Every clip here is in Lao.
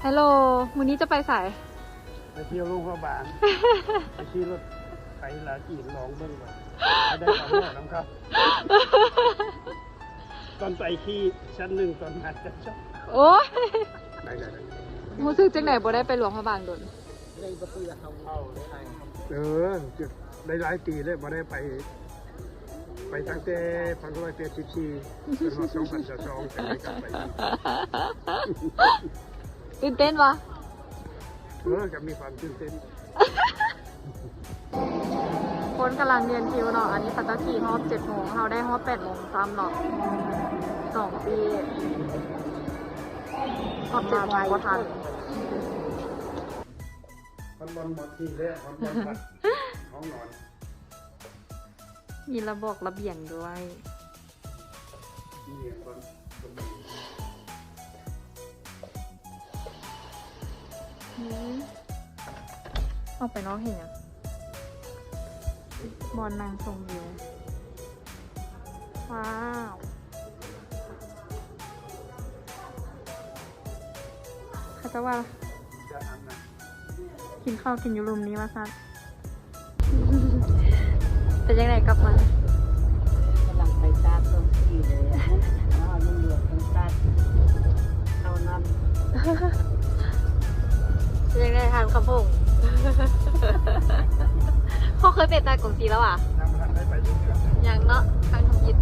ຮາໂຫຼ ມື້ນີ້ຈະໄປໃສ? ໄປທ່ຽວຫຼວງພະບາງ ໄປຂີ່ລົດໄປລາວຈີນລອງເບິ່ງກ່ອນ ໄດ້ປາໝໍ້ນຳເຂົາ ຕອນໄປຂີ່ຊັ້ນໜຶ່ງ ຕອນມາຊັ້ນສອງ ໂອ້ຍ ໄດ້ໆ ຮູ້ສຶກຈັ່ງໃດບໍ່ໄດ້ໄປຫຼວງພະບາງດົນ? ເອີ ໄດ້ຫຼາຍປີແລ້ວບໍ່ໄດ້ໄປ ໄປຕັ້ງແຕ່ພັນເກົ້າຮ້ອຍແປດສິບສີ່ ຈົນຮອດສອງພັນຊາວສອງ ຈັ່ງໄດ້ກັບໄປອີກ ຕື່ນເຕັ້ນບໍ່? ເອີ ກໍມີຄວາມຕື່ນເຕັ້ນ ຄົນກຳລັງລຽນຄິວເນາະ ອັນນີ້ເຂົາເຈົ້າຂີ່ຮອບເຈັດໂມງ ເຮົາໄດ້ຮອບແປດໂມງຊ້ຳເນາະ ສອງທີ່ຮອບເຈັດໂມງບໍ່ທັນ ຮອດບ່ອນມາທີ່ແລ້ວ ຮອດບ່ອນພັກ ຫ້ອງນອນ ມີລະບອກລະບຽງດ້ວຍ ມີຫຍັງກ່ອນ ອືມ ອອກໄປນອກເຫັນຫຍັງ? ບ່ອນນັ່ງຊົມວິວ ວ້າວ ເຂົາເຈົ້າວ່າ ກິນເຂົ້າກິນຢູ່ລຸ່ມນີ້ວ່າຊັ້ນ ເປັນຈັ່ງໃດກັບມາ? ກຳລັງໄປຕາດກອງສີເລີຍ ເອົາເງິນຫຼວງເປັນຕາດເຂົ້ານຳ ເປັນຈັ່ງໃດທ່ານຄຳພົງ? ເຮົາເຄີຍໄປຕາດກອງສີແລ້ວຫວາ? ຍັງບໍ່ທັນໄດ້ໄປຈັກເທື່ອ ຍັງເນາະ ຄັ້ງທຳອິດ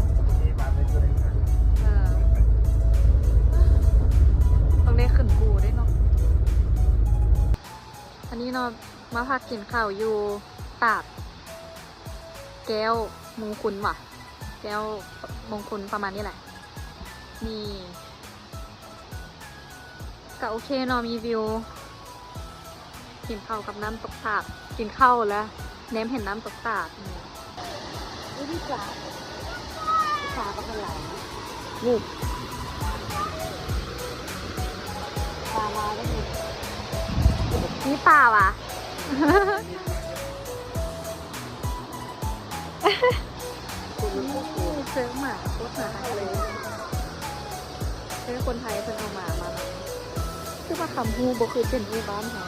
ເອີ ຕ້ອງໄດ້ຂຶ້ນພູເດ້ເນາະ ອັນນີ້ເນາະ ມາພັກກິນເຂົ້າຢູ່ຕາດແກ້ວມຸງຄຸນຫວາ ແກ້ວມຸງຄຸນ ປະມານນີ້ແຫຼະ ນີ້ ກະໂອເຄເນາະ ມີວິວ ກິນເຂົ້າກັບນ້ຳຕົກຕາດ ກິນເຂົ້າແລ້ວແນມເຫັນນ້ຳຕົກຕາດ ນີ້ ອຸລິສາ ປາກະພະລາ ນີ້ ປາລາວເດ້ນີ້ ມີປາຫວາ? ເຊີງໝາໂຄດໜາຮັກເລີຍ ເອີ ຄົນໄທເພິ່ນເອົາໝາມານຳ ຄືວ່າຄຳຮູ້ບໍ່ຄືເປັນໝູ່ບ້ານເຮົາ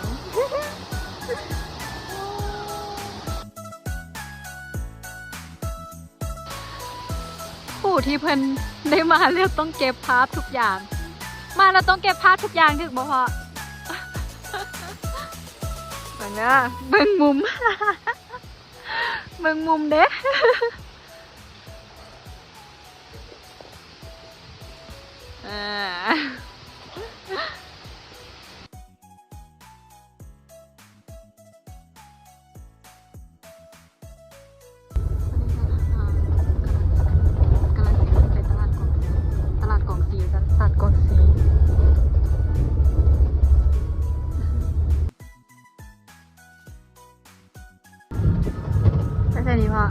ຜູ້ທີ່ເພິ່ນໄດ້ມາແລ້ວຕ້ອງເກັບພາບທຸກຢ່າງ ມາແລ້ວຕ້ອງເກັບພາບທຸກຢ່າງ ຖືກບໍ່ພໍ່? ເບິ່ງເດີ ເບິ່ງມຸມ ເບິ່ງມຸມເດ້ ເອີ ກຳລັງຊິຂຶ້ນໄປຕະຫຼາດກອງ ຕະຫຼາດກອງຊີວ່າຊັ້ນ ຕະຫຼາດກອງຊີ. ໄປໃສນີ້ພໍ່? ຕ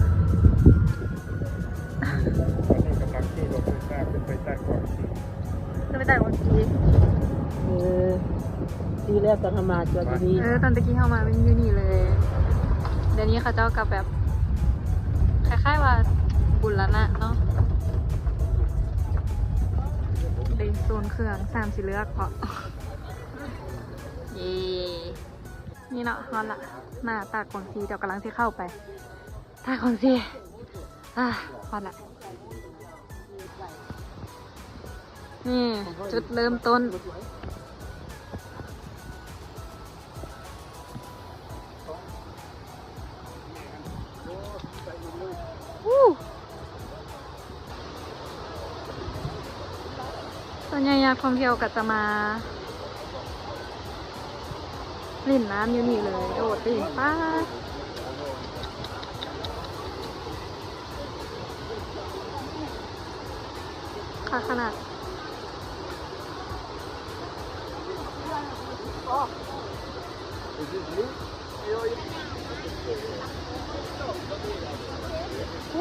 ອນນີ້ກຳລັງຂີ່ລົດໄຟຟ້າຂຶ້ນໄປຕາດກອງຊີ ຂຶ້ນໄປຕາດກອງຊີ ເອີ ທີ່ແລກຕອນເຮົາມາຈອດຢູ່ນີ້ ເອີ ຕອນຕະກີ້ເຮົາມາແມ່ນຢູ່ນີ້ເລີຍ ດຽວນີ້ເຂົາເຈົ້າກໍແບບ ຄ້າຍໆວ່າບູລະນະເນາະ ເປັນໂຊນເຄື່ອງ ສາມ ຊິເລືອກເພາະ ເຢ້ ນີ້ເນາະ ຮອດລະ ໜ້າຕາດກອງຊີ ດຽວກຳລັງຊິເຂົ້າໄປ ຕາດກອງຊີ ອາ ຮອດລະ ນີ້ຈຸດເລີ່ມຕົ້ນ ສ່ວນໃຫຍ່ນັກທ່ອງທ່ຽວກໍຈະມາຫຼິ້ນນ້ຳຢູ່ນີ້ເລີຍ ໂດດຫຼິ້ນ ປາດ ຄັກຂະໜາດ.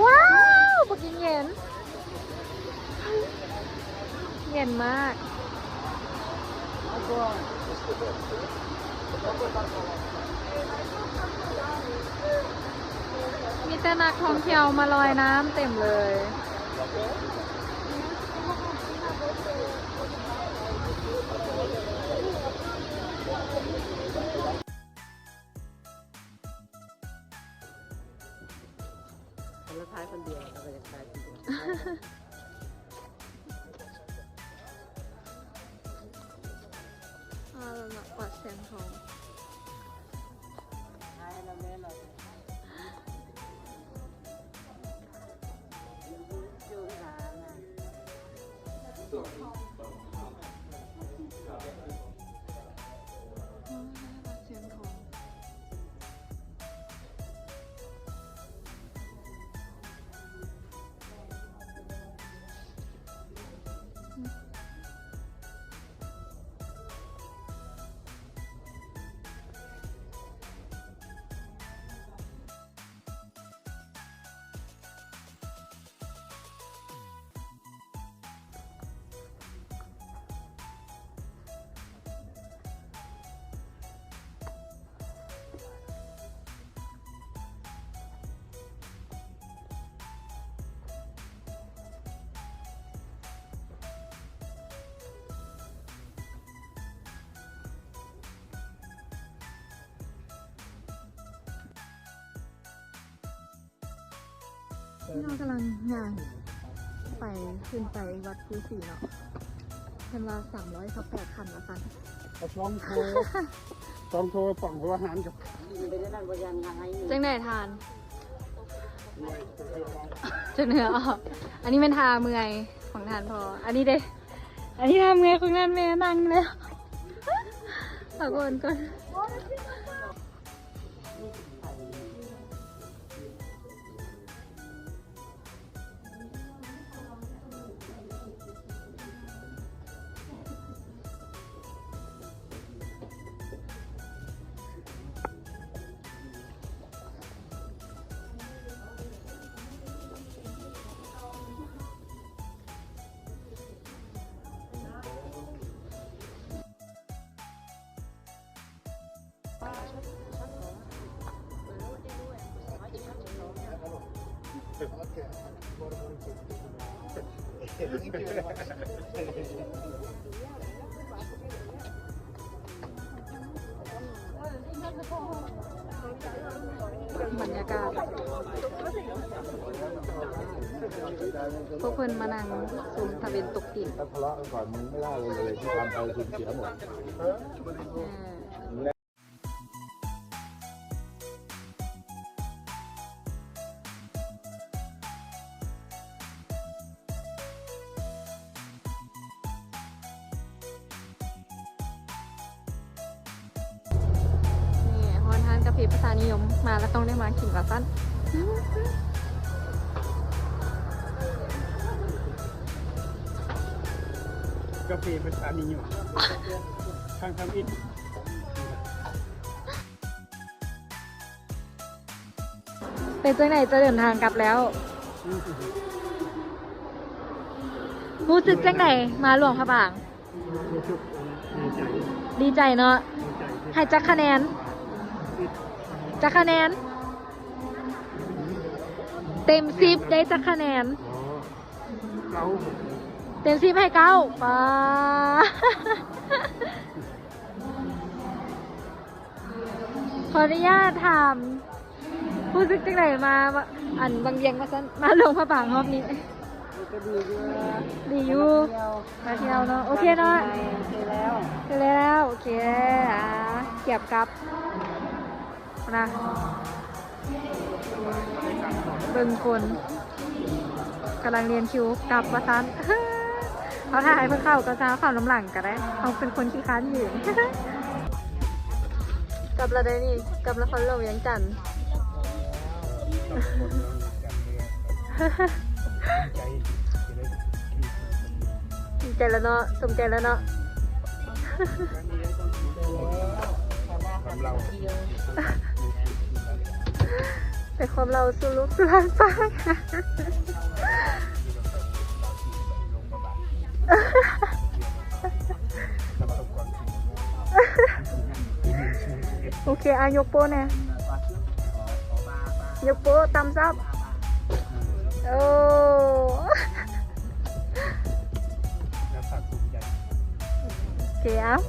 ວ້າວ ບັກຍິງເຢັນ ເຢັນມາກ ມີແຕ່ນັກທ່ອງທ່ຽວມາລອຍນ້ຳເຕັມເລີຍ. ຂອງ ເຮົາກຳລັງຍ່າງໄປ ຂຶ້ນໄປວັດພູສີເນາະ ເພິ່ນວ່າສາມຮ້ອຍຊາວແປດຂັ້ນວ່າຊັ້ນ. ກະຊ່ອງໂທ ຊ່ອງໂທ ປ່ອງຫົວຫານກັບ ຈັ່ງໃດທ່ານ? ຈົນເຫື່ອອອກ. ອັນນີ້ແມ່ນທ່າເມື່ອຍຂອງທ່ານພໍ່ ອັນນີ້ເດ້ ອັນນີ້ທ່າເມື່ອຍຂອງທ່ານແມ່ ນັ່ງແລ້ວ ພັກຜ່ອນກ່ອນ. ບັນຍາກາດ ພວກເພິ່ນມານັ່ງຊົມຕາເວັນຕົກດິນ. ถ้าทะเลาะกันก่อน มึงไม่ได้อะไรเลย ที่ทำไปสูญเสียหมด. ເອີ ນີ້ ຮອດຮ້ານກາເຟປະຊານິຍົມ ມາແລ້ວຕ້ອງໄດ້ມາກິນວ່າຊັ້ນ. ກາເຟປະຊານິຍົມ ທາງທຳອິດ. ເປັນຈັ່ງໃດ ຈະເດີນທາງກັບແລ້ວ? ຮູ້ສຶກຈັ່ງໃດ ມາຫຼວງພະບາງ? ຮູ້ສຶກດີໃຈ ດີໃຈເນາະ. ໃຫ້ຈັກຄະແນນ? ຈັກຄະແນນ? ເຕັມສິບໄດ້ຈັກຄະແນນ? ເກົ້າ. ເຕັມສິບໃຫ້ເກົ້າ. ປາ ຂໍອະນຸຍາດຖາມ ຮູ້ສຶກຈັ່ງໃດມາ ອັນ ວັງວຽງວ່າຊັ້ນ ມາຫຼວງພະບາງຮອບນີ້? ກໍດີຢູ່ ດີຢູ່ ມາທ່ຽວ ມາທ່ຽວເນາະ. ໂອເຄເນາະ ໂອເຄແລ້ວ ໂອເຄແລ້ວ ໂອເຄ ອ່າ ກຽມກັບ ນະ ເບິ່ງຄົນກຳລັງລຽນຄິວກັບວ່າຊັ້ນ. ເຮົາຖ້າໃຫ້ເພິ່ນເຂົ້າກ່ອນຊະ ເຮົາເຂົ້ານຳຫຼັງກະໄດ້ ເຮົາເປັນຄົນຂີ້ຄ້ານຢືນ. ກັບລະໄດ໋ນີ້ ກັບນະຄອນຫຼວງວຽງຈັນ. ດີໃຈແລ້ວເນາະ ສົມໃຈແລ້ວເນາະ. ຄວາມເລົ່າ ແຕ່ຄວາມເລົ່າສູ່ລູກສູ່ຫຼານຟັງ. ໂອເຄ ອາ ຍົກໂປ້ແດ່ ຍົກໂປ້ thumbs up. ໂອ້ ໂອເຄ ເອົາ.